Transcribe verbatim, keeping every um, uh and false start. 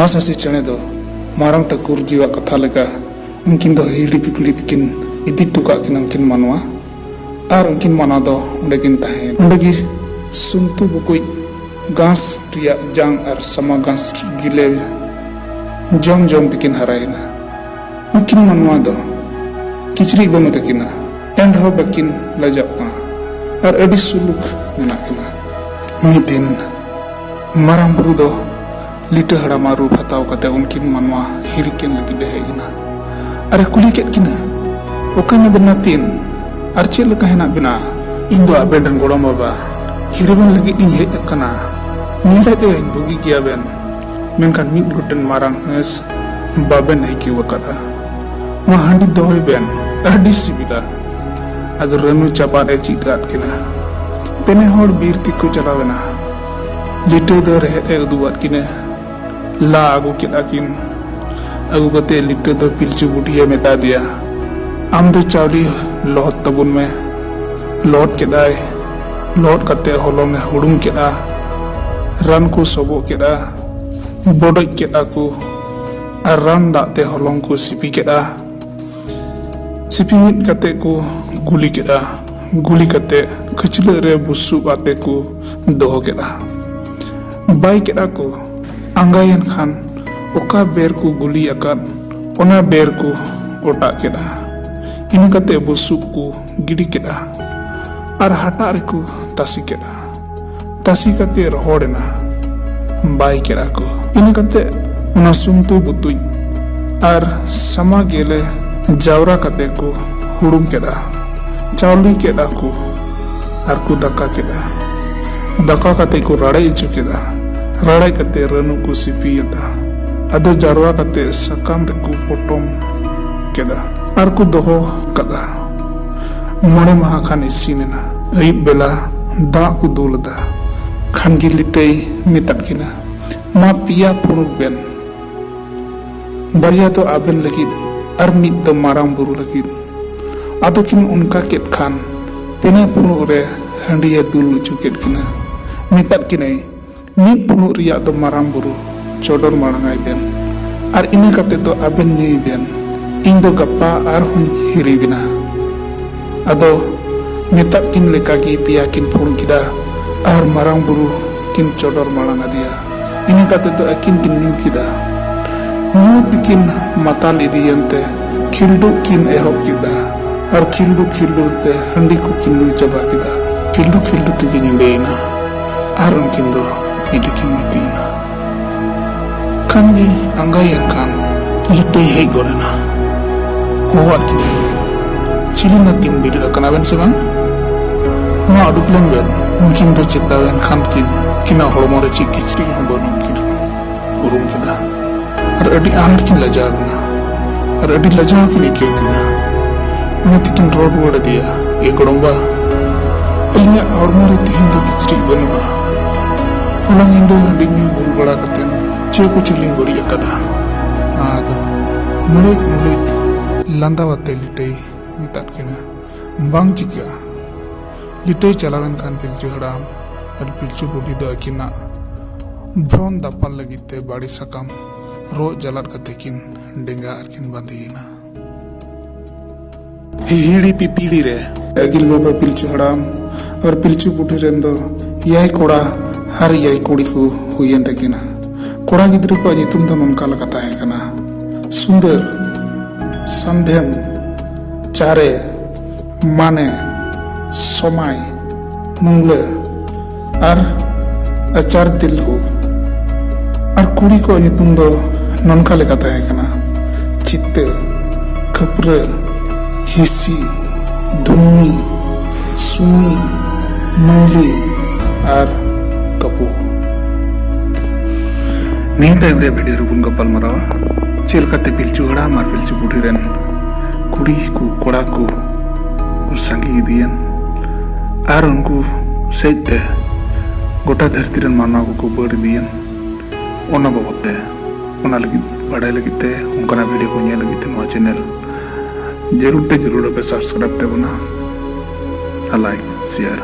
ᱦᱟᱸᱥᱦᱟᱸᱥᱤ ᱪᱮᱬᱮ ᱫᱚ ᱢᱟᱨᱟᱝ ᱴᱷᱟᱹᱠᱩᱨ ᱡᱤᱣᱟᱜ ᱠᱟᱛᱷᱟ ᱞᱮᱠᱟ ᱩᱱᱠᱤᱱ ᱫᱚ ᱦᱤᱦᱤᱲᱤ ᱯᱤᱯᱤᱲᱤ ᱛᱮᱠᱤᱱ ᱤᱫᱤ ᱦᱚᱴᱚ ᱠᱟᱜ ᱠᱤᱱᱟ ᱩᱱᱠᱤᱱ ᱢᱟᱱᱣᱟ᱾ ᱟᱨ ᱩᱱᱠᱤᱱ ᱢᱟᱱᱣᱟ ᱫᱚ ᱚᱸᱰᱮ ᱠᱤᱱ ᱛᱟᱦᱮᱸᱭᱮᱱᱟ᱾ ᱚᱸᱰᱮ ᱜᱮ ᱥᱩᱱᱛᱩ ᱵᱩᱠᱩᱡ ᱜᱷᱟᱸᱥ ᱨᱮᱭᱟᱜ ᱡᱟᱝ ᱟᱨ ᱥᱟᱢᱟ ᱜᱷᱟᱸᱥ ᱜᱮᱞᱮ ᱡᱚᱢ ᱡᱚᱢ ᱛᱮᱠᱤᱱ ᱦᱟᱨᱟᱭᱮᱱᱟ᱾ ᱱᱩᱠᱤᱱ ᱢᱟᱱᱣᱟ ᱫᱚ ᱠᱤᱪᱨᱤᱡ ᱵᱟᱹᱱᱩᱜ ᱛᱟᱹᱠᱤᱱᱟ, ᱮᱱ ᱨᱮᱦᱚᱸ ᱵᱟᱹᱠᱤᱱ ᱞᱟᱡᱟᱜ ᱠᱟᱱᱟ ᱟᱨ ᱟᱹᱰᱤ ᱥᱩᱞᱩᱠ ᱢᱮᱱᱟᱜ ᱠᱤᱱᱟ᱾ ᱢᱤᱫ ᱫᱤᱱ ᱢᱟᱨᱟᱝ ᱵᱩᱨᱩ ᱫᱚ ᱞᱤᱴᱟᱹ ᱦᱟᱲᱟᱢᱟᱜ ᱨᱩᱯ ᱦᱟᱛᱟᱣ ᱠᱟᱛᱮ ᱩᱱᱠᱤᱱ ᱢᱟᱱᱣᱟ ᱦᱤᱨᱤ ᱠᱤᱱ ᱞᱟᱹᱜᱤᱫ ᱮ ᱦᱮᱡ ᱮᱱᱟ᱾ ᱟᱨ ᱮ ᱠᱩᱞᱤ ᱠᱮᱫ ᱠᱤᱱᱟ, "ᱚᱠᱚᱭ ᱱᱟᱵᱮᱱ ᱱᱟᱹᱛᱤᱱ? ᱟᱨ ᱪᱮᱫ ᱞᱮᱠᱟ ᱦᱮᱱᱟᱜ ᱵᱮᱱᱟ?" "ᱤᱧ ᱫᱚ ᱟᱵᱮᱱ ᱨᱮᱱ ᱜᱚᱲᱚᱢ ᱵᱟᱵᱟ ᱦᱤᱨᱤ ᱵᱮᱱ ᱞᱟᱹᱜᱤᱫ ᱤᱧ ᱦᱮᱡ ᱟᱠᱟᱱᱟ᱾ ᱧᱮᱞᱮᱫ ᱟᱹᱧ ᱵᱩᱜᱤ ᱜᱮᱭᱟ ᱵᱮᱱ, ᱢᱮᱱᱠᱷᱟᱱ ᱢᱤᱫ ᱜᱚᱴᱮᱱ ᱢᱟᱨᱟᱝ ᱦᱟᱸᱥ ᱵᱟᱵᱮᱱ ᱟᱹᱭᱠᱟᱹᱣ ᱟᱠᱟᱫᱼᱟ᱾ ᱱᱚᱣᱟ ᱦᱟᱺᱰᱤ ᱫᱚᱦᱚᱭ ᱵᱮᱱ, ᱟᱹᱰᱤ ᱥᱤᱵᱤᱞᱟ᱾" ᱟᱫᱚ ᱨᱟᱹᱱᱩ ᱪᱟᱯᱟᱫ ᱮ ᱪᱮᱫ ᱟᱫ ᱠᱤᱱᱟ᱾ ᱯᱮᱱᱮ ᱦᱚᱲ ᱵᱤᱨ ᱛᱮᱠᱚ ᱪᱟᱞᱟᱣ ᱮᱱᱟ᱾ ᱞᱤᱴᱟᱹ ᱫᱚ ᱨᱮᱦᱮᱫ ᱮ ᱩᱫᱩᱜ ᱟᱫ ᱠᱤᱱᱟ᱾ ᱞᱟ ᱟᱹᱜᱩ ᱠᱮᱫᱟ ᱠᱤᱱ᱾ ᱟᱹᱜᱩ ᱠᱟᱛᱮ ᱞᱤᱴᱟᱹ ᱫᱚ ᱯᱤᱞᱪᱩ ᱵᱩᱰᱷᱤᱭᱮ ᱢᱮᱛᱟ ᱫᱮᱭᱟ, "ᱟᱢ ᱫᱚ ᱪᱟᱣᱞᱮ ᱞᱚᱦᱚᱫ ᱛᱟᱵᱚᱱ ᱢᱮ᱾" ᱞᱚᱦᱚᱫ ᱠᱮᱫᱟᱭ᱾ ᱞᱚᱦᱚᱫ ᱠᱟᱛᱮ ᱦᱚᱞᱚᱝ ᱮ ᱦᱩᱲᱩᱝ ᱠᱮᱫᱟ᱾ ᱨᱟᱱ ᱠᱚ ᱥᱚᱵᱚᱜ ᱠᱮᱫᱟ᱾ ᱵᱚᱰᱚᱡ ᱠᱮᱫᱟ ᱠᱚ᱾ ᱟᱨ ᱨᱟᱱ ᱫᱟᱜ ᱛᱮ ᱦᱚᱞᱚᱝ ᱠᱚ ᱥᱤᱯᱤ ᱠᱮᱫᱟ᱾ ᱥᱤᱯᱤ ᱢᱤᱫ ᱠᱟᱛᱮ ᱠᱚ ᱜᱩᱞᱤ ᱠᱮᱫᱟ᱾ ᱜᱩᱞᱤ ᱠᱟᱛᱮ ᱠᱷᱟᱹᱪᱞᱟᱹᱜ ᱨᱮ ᱵᱩᱥᱩᱵ ᱟᱛᱮ ᱠᱚ ᱫᱚᱦᱚ ᱠᱮᱫᱟ᱾ ᱵᱟᱭ ᱠᱮᱫᱟ ᱠᱚ᱾ ᱟᱸᱜᱟᱭᱮᱱ ᱠᱷᱟᱱ ᱚᱠᱟ ᱵᱮᱨ ᱠᱚ ᱜᱩᱞᱤ ᱟᱠᱟᱫ, ᱚᱱᱟ ᱵᱮᱨ ᱠᱚ ᱚᱴᱟᱜ ᱠᱮᱫᱟ᱾ ᱤᱱᱟᱹ ᱠᱟᱛᱮ ᱵᱩᱥᱩᱵ ᱠᱚ ᱜᱤᱰᱤ ᱠᱮᱫᱟ ᱟᱨ ᱦᱟᱴᱟᱜ ᱨᱮᱠᱚ ᱛᱟᱥᱮ ᱠᱮᱫᱟ᱾ ᱛᱟᱥᱮ ᱠᱟᱛᱮ ᱨᱚᱦᱚᱲ ᱮᱱᱟ᱾ ᱵᱟᱭ ᱠᱮᱫᱟ ᱠᱚ᱾ ᱤᱱᱟᱹ ᱠᱟᱛᱮ ᱚᱱᱟ ᱥᱩᱱᱛᱩ ᱵᱩᱛᱩᱡ ᱟᱨ ᱥᱟᱢᱟ ᱜᱮᱞᱮ ᱡᱟᱣᱨᱟ ᱠᱟᱛᱮ ᱠᱚ ᱦᱩᱲᱩᱝ ᱠᱮᱫᱟ᱾ ᱪᱟᱣᱞᱮ ᱠᱮᱫᱟ ᱠᱚ ᱟᱨ ᱠᱚ ᱫᱟᱠᱟ ᱠᱮᱫᱟ᱾ ᱫᱟᱠᱟ ᱠᱟᱛᱮ ᱠᱚ ᱨᱟᱲᱮᱡ ᱦᱚᱪᱚ ᱠᱮᱫᱟ᱾ ᱨᱟᱲᱮᱡ ᱠᱟᱛᱮ ᱨᱟᱹᱱᱩ ᱠᱚ ᱥᱤᱯᱤᱭᱟᱫᱟ᱾ ᱟᱫᱚ ᱡᱟᱨᱣᱟ ᱠᱟᱛᱮ ᱥᱟᱠᱟᱢ ᱨᱮᱠᱚ ᱯᱚᱴᱚᱢ ᱠᱮᱫᱟ ᱟᱨ ᱠᱚ ᱫᱚᱦᱚ ᱠᱟᱫᱟ᱾ ᱢᱚᱬᱮ ᱢᱟᱦᱟ ᱠᱷᱟᱱ ᱤᱥᱤᱱ ᱮᱱᱟ᱾ ᱟᱹᱭᱩᱵ ᱵᱮᱞᱟ ᱫᱟᱜ ᱠᱚ ᱫᱩᱞ ᱟᱫᱟ᱾ ᱠᱷᱟᱱ ᱜᱮ ᱞᱤᱴᱟᱹᱭ ᱢᱮᱛᱟᱫ ᱠᱤᱱᱟ, "ᱢᱟ ᱯᱮᱭᱟ ᱯᱷᱩᱲᱩᱜ ᱵᱮᱱ, ᱵᱟᱨᱭᱟ ᱫᱚ ᱟᱵᱮᱱ ᱞᱟᱹᱜᱤᱫ ᱟᱨ ᱢᱤᱫ ᱫᱚ ᱢᱟᱨᱟᱝ ᱵᱩᱨᱩ ᱞᱟᱹᱜᱤᱫ᱾" ᱟᱫᱚ ᱠᱤᱱ ᱚᱱᱠᱟ ᱠᱮᱫ ᱠᱷᱟᱱ ᱯᱮᱱᱮ ᱯᱷᱩᱲᱩᱜ ᱨᱮ ᱦᱟᱺᱰᱤᱭᱮ ᱫᱩᱞ ᱦᱚᱪᱚ ᱠᱮᱫ ᱠᱤᱱᱟ᱾ ᱢᱮᱛᱟᱫ ᱠᱤᱱᱟᱹᱭ, "ᱢᱤᱫ ᱯᱷᱩᱲᱩᱜ ᱨᱮᱭᱟᱜ ᱫᱚ ᱢᱟᱨᱟᱝ ᱵᱩᱨᱩ, ᱪᱚᱰᱚᱨ ᱢᱟᱲᱟᱝ ᱟᱭ ᱵᱮᱱ, ᱟᱨ ᱤᱱᱟᱹ ᱠᱟᱛᱮ ᱫᱚ ᱟᱵᱮᱱ ᱧᱩᱭ ᱵᱮᱱ, ᱤᱧ ᱫᱚ ᱜᱟᱯᱟ ᱟᱨᱦᱚᱸᱧ ᱦᱤᱨᱤ ᱵᱮᱱᱟ᱾ ᱟᱫᱚ ᱢᱮᱛᱟᱫ ᱠᱤᱱ ᱞᱮᱠᱟ ᱜᱮ ᱯᱮᱭᱟ ᱠᱤᱱ ᱯᱷᱩᱲᱩᱝ ᱠᱮᱫᱟ ᱟᱨ ᱢᱟᱨᱟᱝ ᱵᱩᱨᱩ ᱠᱤᱱ ᱪᱚᱰᱚᱨ ᱢᱟᱲᱟᱝ ᱟᱫᱮᱭᱟ᱾ ᱤᱱᱟᱹ ᱠᱟᱛᱮ ᱫᱚ ᱟᱹᱠᱤᱱ ᱠᱤᱱ ᱧᱩ ᱠᱮᱫᱟ᱾ ᱧᱩ ᱛᱮᱠᱤᱱ ᱢᱟᱛᱟᱞ ᱤᱫᱤᱭᱮᱱ ᱛᱮ ᱠᱷᱤᱞᱰᱩᱜ ᱠᱤᱱ ᱮᱦᱚᱵ ᱠᱮᱫᱟ ᱟᱨ ᱠᱷᱤᱞᱰᱩ ᱠᱷᱤᱞᱰᱩ ᱛᱮ ᱦᱟᱺᱰᱤ ᱠᱚᱠᱤᱱ ᱧᱩ ᱪᱟᱵᱟ ᱠᱮᱫᱟ᱾ ᱠᱷᱤᱞᱰᱩ ᱠᱷᱤᱞᱰᱩ ᱛᱮᱜᱮ ᱧᱤᱫᱟᱹᱭᱮᱱᱟ ᱟᱨ ᱩᱱᱠᱤᱱ ᱫᱚ ᱧᱤᱫᱟᱹ ᱠᱤᱱ ᱜᱤᱛᱤᱡ ᱮᱱᱟ᱾ ᱠᱷᱟᱱ ᱜᱮ ᱟᱸᱜᱟᱭᱮᱱ ᱠᱷᱟᱱ ᱞᱤᱴᱟᱹᱭ ᱦᱮᱡ ᱜᱚᱫ ᱮᱱᱟ᱾ ᱦᱚᱦᱚᱣᱟᱫ ᱠᱤᱱᱟᱹᱧ, "ᱪᱤᱞᱤ ᱱᱟᱛᱮᱢ ᱵᱮᱨᱮᱫ ᱟᱠᱟᱱᱟ ᱵᱮᱱ ᱥᱮ ᱵᱟᱝ? ᱢᱟ ᱩᱰᱩᱠ ᱞᱮᱱ ᱵᱮᱱ᱾" ᱩᱱᱠᱤᱱ ᱫᱚ ᱪᱮᱛᱟᱣᱮᱱ ᱠᱷᱟᱱ ᱠᱤᱱ, ᱩᱱᱠᱤᱱᱟᱜ ᱦᱚᱲᱢᱚ ᱨᱮ ᱪᱮᱫ ᱠᱤᱪᱨᱤᱡ ᱦᱚᱸ ᱵᱟᱹᱱᱩᱜ ᱠᱤᱱ ᱩᱨᱩᱢ ᱠᱮᱫᱟ᱾ ᱟᱨ ᱟᱹᱰᱤ ᱟᱸᱴ ᱠᱤᱱ ᱞᱟᱡᱟᱣ ᱮᱱᱟ ᱟᱨ ᱟᱹᱰᱤ ᱞᱟᱡᱟᱣ ᱠᱤᱱ ᱟᱹᱭᱠᱟᱹᱣ ᱠᱮᱫᱟ᱾ ᱚᱱᱟ ᱛᱮᱠᱤᱱ ᱨᱚᱲ ᱨᱩᱣᱟᱹᱲ ᱟᱫᱮᱭᱟ, "ᱮ ᱜᱚᱲᱚᱢᱵᱟ, ᱟᱹᱞᱤᱧᱟᱜ ᱦᱚᱲᱢᱚ ᱨᱮ ᱛᱮᱦᱮᱧ ᱫᱚ ᱠᱤᱪᱨᱤᱡ ᱵᱟᱹᱱᱩᱜᱼᱟ᱾ ᱦᱚᱞᱟ ᱧᱤᱫᱟᱹ ᱦᱟᱺᱰᱤ ᱧᱩ ᱵᱩᱞ ᱵᱟᱲᱟ ᱠᱟᱛᱮ ᱪᱮᱫ ᱠᱚᱪᱚ ᱞᱤᱧ ᱵᱟᱹᱲᱤᱡ ᱟᱠᱟᱫᱟ᱾" ᱟᱫᱚ ᱢᱩᱞᱩᱡ ᱢᱩᱞᱩᱡ ᱞᱟᱸᱫᱟ ᱟᱛᱮ ᱞᱤᱴᱟᱹᱭ ᱢᱮᱛᱟᱫ ᱠᱤᱱᱟ, "ᱵᱟᱝ ᱪᱤᱠᱟᱹᱜᱼᱟ᱾" ᱞᱤᱴᱟᱹᱭ ᱪᱟᱞᱟᱣᱮᱱ ᱠᱷᱟᱱ ᱯᱤᱞᱪᱩ ᱦᱟᱲᱟᱢ ᱟᱨ ᱯᱤᱞᱪᱩ ᱵᱩᱰᱷᱤ ᱫᱚ ᱟᱹᱠᱤᱱᱟᱜ ᱵᱷᱨᱚᱱ ᱫᱟᱯᱟᱞ ᱞᱟᱹᱜᱤᱫ ᱛᱮ ᱵᱟᱲᱮ ᱥᱟᱠᱟᱢ ᱨᱚᱜ ᱡᱟᱞᱟᱫ ᱠᱟᱛᱮ ᱠᱤᱱ ᱰᱮᱸᱜᱟ ᱟᱨ ᱠᱤᱱ ᱵᱟᱸᱫᱮᱭᱮᱱᱟ᱾ ᱦᱤᱦᱤᱲᱤ ᱯᱤᱯᱤᱲᱤ ᱨᱮ ᱟᱹᱜᱤᱞ ᱵᱟᱵᱟ ᱯᱤᱞᱪᱩ ᱦᱟᱲᱟᱢ ᱟᱨ ᱯᱤᱞᱪᱩ ᱵᱩᱰᱷᱤ ᱨᱮᱱ ᱫᱚ ᱮᱭᱟᱭ ᱠᱚᱲᱟ ᱟᱨ ᱮᱭᱟᱭ ᱠᱩᱲᱤ ᱠᱚ ᱦᱩᱭᱮᱱ ᱛᱟᱹᱠᱤᱱᱟ᱾ ᱠᱚᱲᱟ ᱜᱤᱫᱽᱨᱟᱹ ᱠᱚᱣᱟᱜ ᱧᱩᱛᱩᱢ ᱫᱚ ᱱᱚᱝᱠᱟ ᱞᱮᱠᱟ ᱛᱟᱦᱮᱸ ᱠᱟᱱᱟ: ᱥᱩᱱᱫᱚᱨ, ᱥᱟᱢᱫᱷᱮᱢ, ᱪᱟᱨᱮ, ᱢᱟᱱᱮ, ᱥᱚᱢᱟᱭ, ᱢᱩᱝᱞᱟᱹ ᱟᱨ ᱟᱪᱟᱨ ᱛᱤᱞᱦᱩ᱾ ᱟᱨ ᱠᱩᱲᱤ ᱠᱚᱣᱟᱜ ᱧᱩᱛᱩᱢ ᱫᱚ ᱱᱚᱝᱠᱟ ᱞᱮᱠᱟ ᱛᱟᱦᱮᱸ ᱠᱟᱱᱟ: ᱪᱤᱛᱟᱹ, ᱠᱷᱟᱹᱯᱨᱟᱹ, ᱦᱤᱥᱤ, ᱫᱷᱩᱢᱱᱤ, ᱥᱩᱢᱤ, ᱢᱩᱝᱞᱤ ᱟᱨ ᱠᱟᱹᱯᱩ᱾ ᱱᱤᱭᱟᱹ ᱛᱟᱭᱚᱢ ᱨᱮᱭᱟᱜ ᱵᱷᱤᱰᱤᱭᱳ ᱨᱮᱵᱚᱱ ᱜᱟᱯᱟᱞ ᱢᱟᱨᱟᱣᱟ ᱪᱮᱫ ᱞᱮᱠᱟᱛᱮ ᱯᱤᱞᱪᱩ ᱦᱟᱲᱟᱢ ᱟᱨ ᱯᱤᱞᱪᱩ ᱵᱩᱰᱷᱤ ᱨᱮᱱ ᱠᱩᱲᱤ ᱠᱚ ᱠᱚᱲᱟ ᱠᱚ ᱠᱚ ᱥᱟᱸᱜᱮ ᱤᱫᱤᱭᱮᱱ ᱟᱨ ᱩᱱᱠᱩ ᱥᱮᱡ ᱛᱮ ᱜᱚᱴᱟ ᱫᱷᱟᱹᱨᱛᱤ ᱨᱮᱱ ᱢᱟᱱᱣᱟ ᱠᱚᱠᱚ ᱵᱟᱹᱲ ᱤᱫᱤᱭᱮᱱ, ᱚᱱᱟ ᱵᱟᱵᱚᱫ ᱛᱮ, ᱚᱱᱟ ᱞᱟᱹᱜᱤᱫ ᱵᱟᱲᱟᱭ ᱞᱟᱹᱜᱤᱫ ᱛᱮ, ᱚᱱᱠᱟᱱᱟᱜ ᱵᱷᱤᱰᱤᱭᱳ ᱠᱚ ᱧᱮᱞ ᱞᱟᱹᱜᱤᱫ ᱛᱮ ᱱᱚᱣᱟ ᱪᱮᱱᱮᱞ ᱡᱟᱹᱨᱩᱲ ᱛᱮ ᱡᱟᱹᱨᱩᱲ ᱟᱯᱮ ᱥᱟᱵᱥᱠᱨᱟᱭᱤᱵ ᱛᱟᱵᱚᱱᱟ ᱟᱨ ᱞᱟᱭᱤᱠ, ᱥᱮᱭᱟᱨ